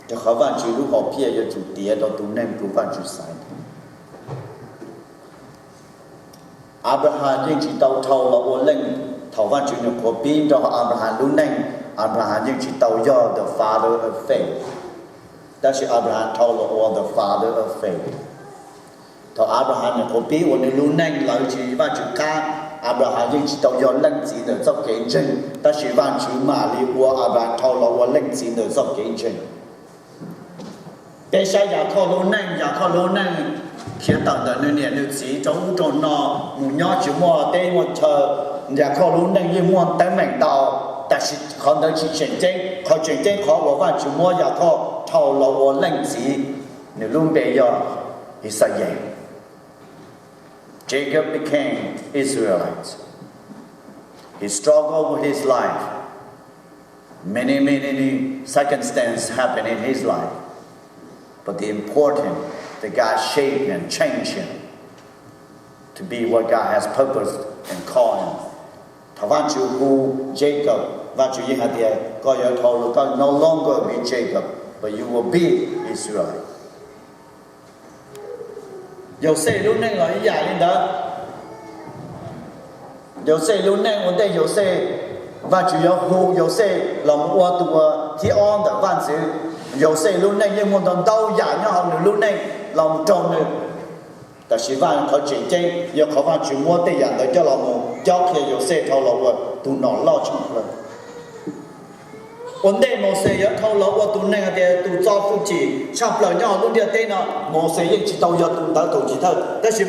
Rau qhov Vajtswv lub hom phiaj yuav tsum tiav rau tus neeg tus Vajtswv xaiv. Abraham yeej tsis tau dhau los ua leej. Thaum Vajtswv nyuam qhuav pib nrog Abraham lub neej, Abraham yeej tsis tau yog the father of faith, tab sis Abraham dhau los ua the father of faith. Thaum Abraham nyuam qhuav pib ua nws lub neej lawv tsis Vajtswv qab, Abraham yeej tsis tau yog leej txiv ntawm txoj kev ntseeg, tab sis Vajtswv mam li ua Abraham dhau los ua leej txiv ntawm txoj kev ntseeg. Peb saib Yakhauj lub neej, Yakhauj lub neej khiav tawm ntawm nws niam nws txiv rau ub rau no mus nyob tsis muaj teb muaj chaw. Yakhauj lub neej yeej muaj teeb meem ntau, tab sis qhov ntawd tsis tseem ceeb. Qhov tseem ceeb qhov uas Vajtswv muab Yakhauj dhau los ua leej txiv, nws lub npe yog Ixayees. Jacob became Israelite. He struggled with his life. Many, many circumstances happened in his life. But the important, that God shaped and changed him to be what God has purposed and called him. Thaum Vajtswv hu Jacob, Vajtswv yeej hais tias koj yuav dhau los, koj no longer be Jacob, but you will be Israel. Yauxej lub neej los ib yam li ntawd. Yauxej lub neej ua ntej Yauxej, Vajtswv yuav hu Yauxej los mus ua tus uas thib ob ntawm vaj ntxwv. Yauxej lub neej yeej muaj ntau ntau yam nyob hauv nws lub neej los mus raug nws, tab sis Vaj, qhov tseem ceeb yog qhov Vajtswv muab tej yam ntawd coj los mus cob qhia Yauxej dhau los ua tus nom loj tshaj plaws. Ua ntej Mauxes yuav dhau los ua tus neeg hais tias tus txo hwj chim tshaj plaws nyob hauv lub ntiaj teb no, Mauxes yeej tsis tau yog tus ntawd thaum chiv thawj, tab sis